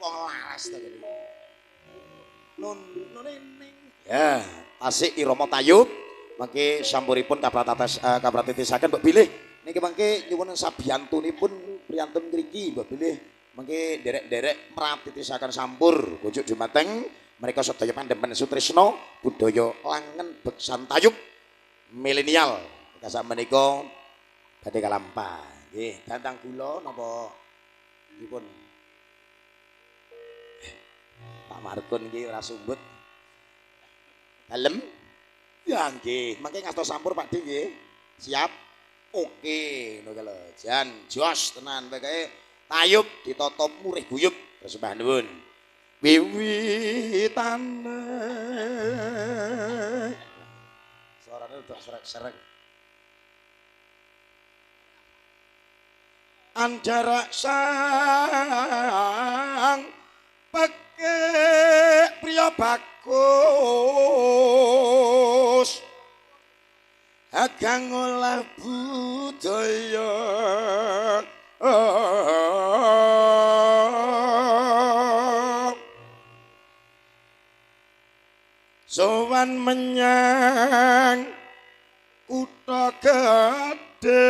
Wong laras to kene. Nun ning. Ya, tasik irama tayub mangke sampuripun kapratates kapratitisaken mbok bilih niki mangke nyuwun sabiyantunipun priyantun ngriki mbok bilih mangke nderek-nderek mratitisaken sampur kunjuk dumateng mereka sedaya pandhemen sutrisna budaya langen beksan tayub milenial. Kasak menika badhe kalampah. Nggih, dandang gula napa dipun Pak Markun nggih ora sumbut. Dalem? Ya nggih, mangke ngasto sampur Pak D nggih. Siap? Oke, ngono lho. Jan jos tenan pokoke tayub ditata murih guyub. Sembah nuwun. Wiwitane suarane udah serek-serek. Anjarak sang pekik priya bagus agang olah budaya sowan menyang kutha gedhe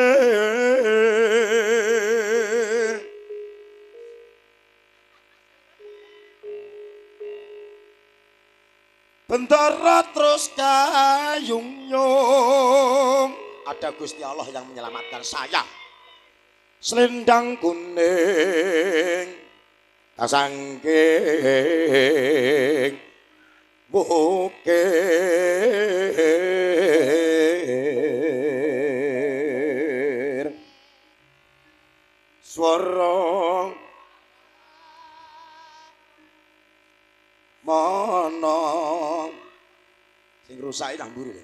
bentara terus kayung-yung. Ada Gusti Allah yang menyelamatkan saya. Selendang kuning kasangking bukir swara mana sing rusake nang mburi lho.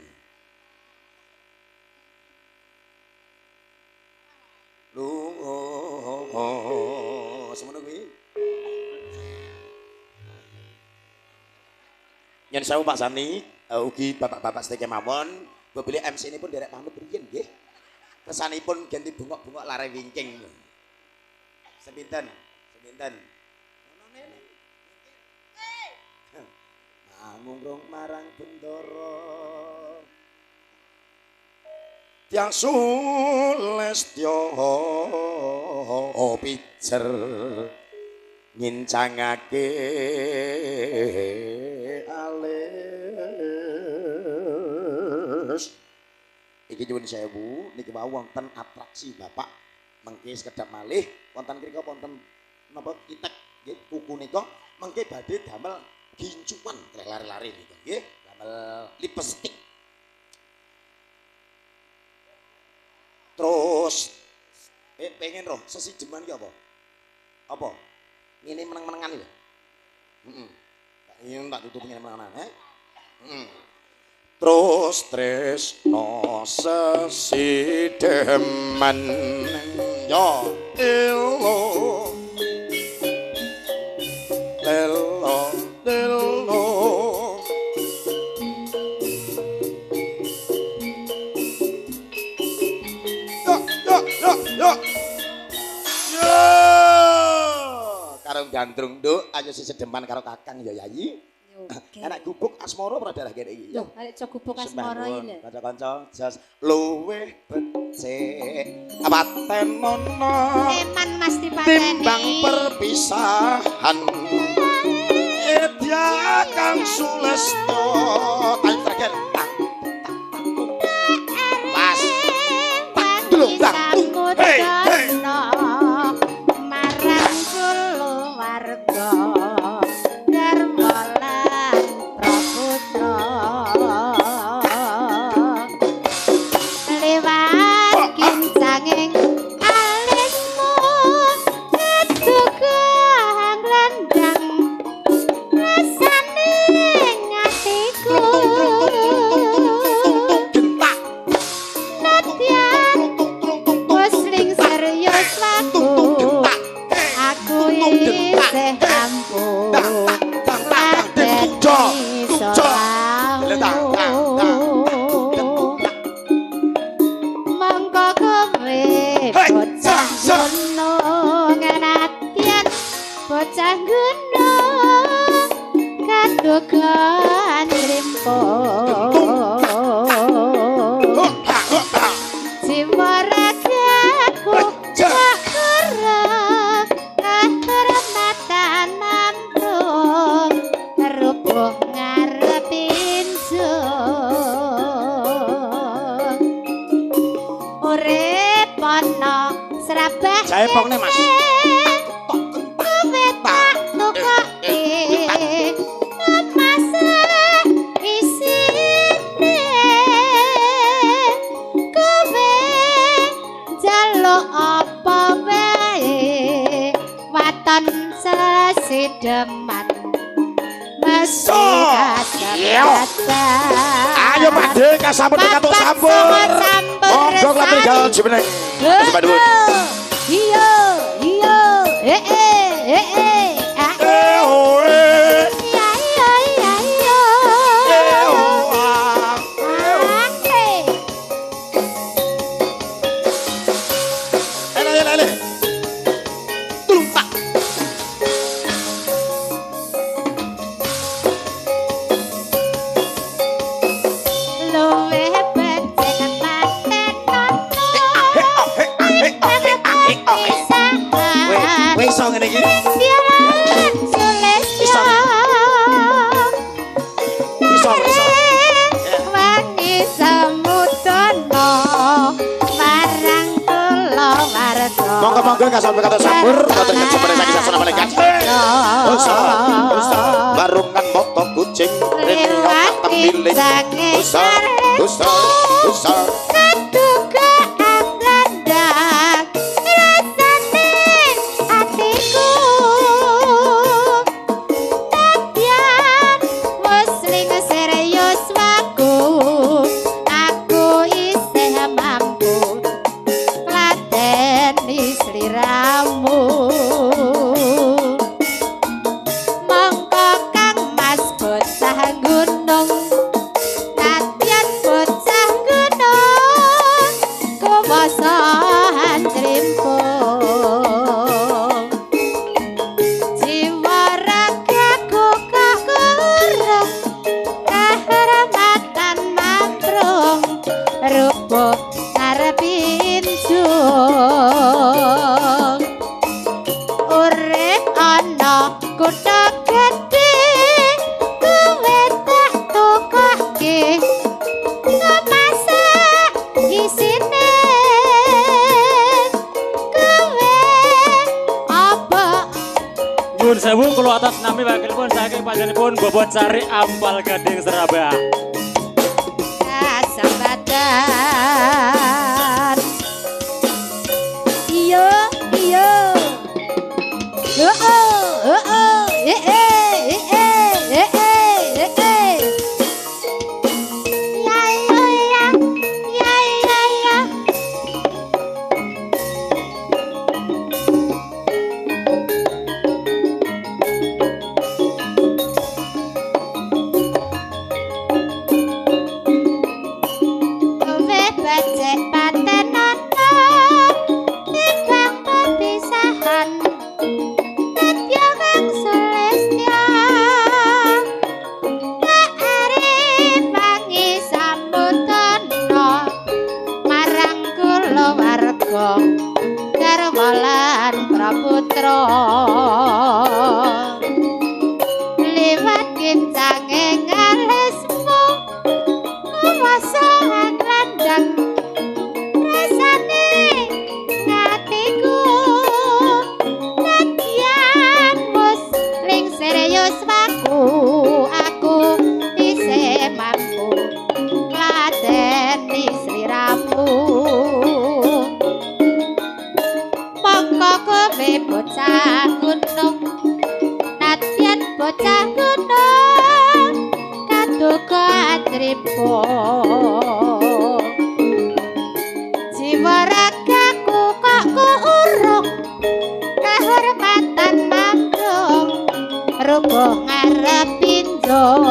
Lunga semono kuwi. Nyen sewu Pak Sani, ugi bapak-bapak sedaya mawon, mbok bilih MC ini pun derek pamit riyin nggih. Kesanipun ganti bungok-bungok lare wingking. Sepinten, sepinten. Mangungrung marang bendara tiang sulestya pijer ngincangake alis. Iki nyuwun sewu niki wau wonten atraksi bapak mengke sekedhap malih wonten mriku wonten napa kitek nggih kuku nika mengke badhe damel gincuan lari-lari niku nggih damel lipstick. Terus pengen roh sesijeman ki apa? Apa? Ngene meneng-menengan iki lho. Heeh. Tak tak tutup ngene meneng-menengan, he? Heeh. Terus tresno sesideman yo elo elo elo yo yo yo yo yo karo gandrung nduk ayo sesedeman karo kakang ya yayi. Oke. Anak gubuk asmara ora darah kene iki. Lho, arek cok gubuk asmara iki lho. Kanca-kanca jos luwih becik paten ana eman Mas dipateni timbang perpisahan. Edya kang sulesta tayo terakhir tang tang was tak dulung tang hey hey marang kulawarga dharma lan praputra lewat kincanging alismu kedugang lendang rasane atiku nadyan wis serius waku aku isih ampuh mongko kowe bocah ngono nadyan bocah bocah gunung kadugan rimpo. Jiwa ragaku kok kurang kahormatan mamprung rubuh ngarep injung. Urip ana serabah Jaepongne Mas. Kowe tak tukoke masak isine. Kowe njaluk apa wae waton sesideman mesti kasebatan. Ayo Pak De kasampun katuk sampur. Monggo kula tinggal jumeneng. Sembah nuwun. Iya, iya, eh eh eh eh. Ah, Eh oh eh. iya iya iya iya. Eh oh ah. Ah, eh. Ele ele ele. Tulung tak. Luwih becik paten nono. Weh, iso ngene iki. Iso. Iso, iso. Wangi samudana marang kula warga. Monggo-monggo kasampun katuk sampur boten kejemene saking sasana malaikat. Usa, usa, barungan moto kucing rene Lewat tembiling. kincange Usa, usa, usa. Kaduga anglandang rasane atiku. Nadyan wis ling serius waku, aku isih mampu ngladeni sliramu. Mongko Kang Mas bocah gunung, nadyan bocah gunung kuwasa antrimpung. Jiwa ragaku kok kurang kahormatan mamprung rubuh ngarep injung. Urip ana kutha gedhe kowe tak tukoke masak isine. Kowe apa Nyuwun sewu kula atas nami wakilipun saking panjenenganipun Bobot Sari Ampal Gading Serabah. Kasempatan. Iya, iya. Oh, oh, oh, eh, eh, eh, eh, eh, eh. Ya, ya, ya, ya, ya, ya. Kowe becik paten ana timbang pepisahan. Nadya kang sulistya tak arep wangi samudana marang kulawarga garwa lan praputra. Liwat kincange ngalismu kuwasa nglandang rasane ngatiku. Nadyan wis ling serius waku, aku isih mampu ngladeni sliramu. Mongko kowe bocah gunung, nadyan bocah gunung kaduga atripo. Jiwa ragaku kok kuurung kahormatan mamprung rubuh ngarep injung.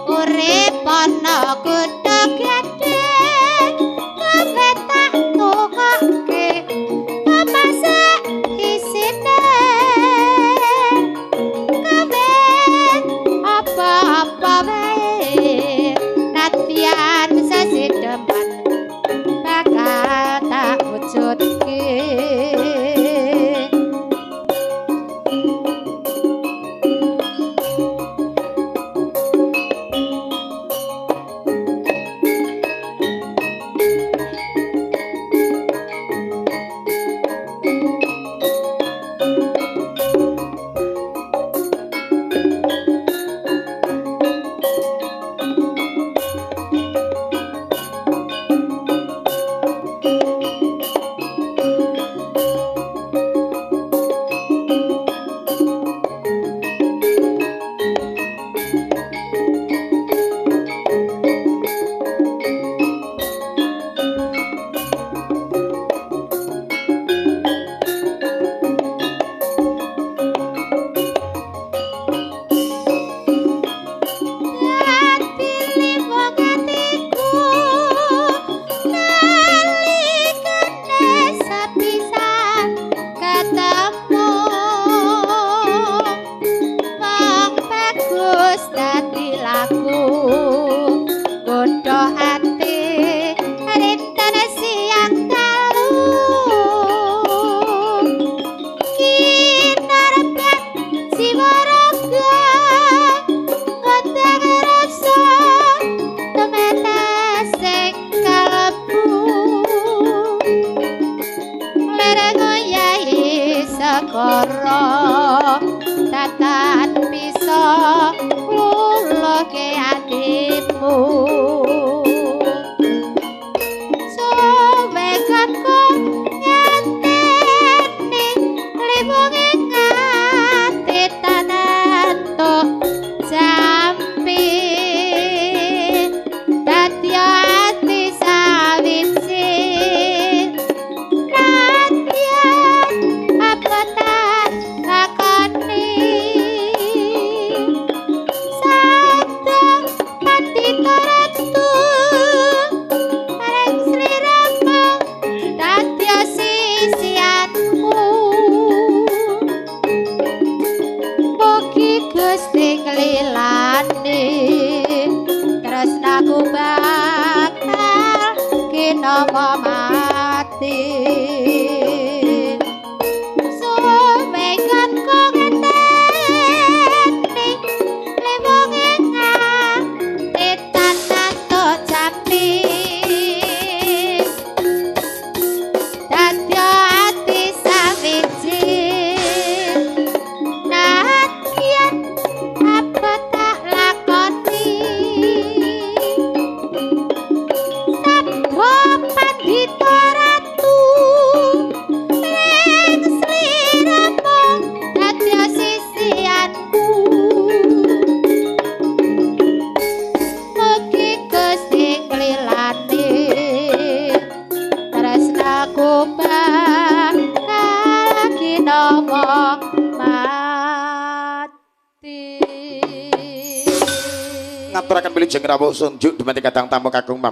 Urip ana kutha gedhe kowe tak tukoke pemasak isine. negara datan bisa ngluloke atimu. Suwe kanku ngenteni liwunge ngati tananto jampi dadi ati sawiji nadyan apa tak lakoni sabda pandita ratu paring sliramu dadi sisianku. Mugi Gusti nglilani tresnaku bakal kinama mati. Suwe kanku ngenteni liwunge ngati tananto jampi dadi ati sawiji nadyan apa tak lakoni sabda pandita ratu ring sliramu dadi sisianku. Mugi Gusti nglilani tresnaku bakal kinama mati. Ngaturaken wilujeng rawuh sunjuk dumateng kadang tamu kakung mampu.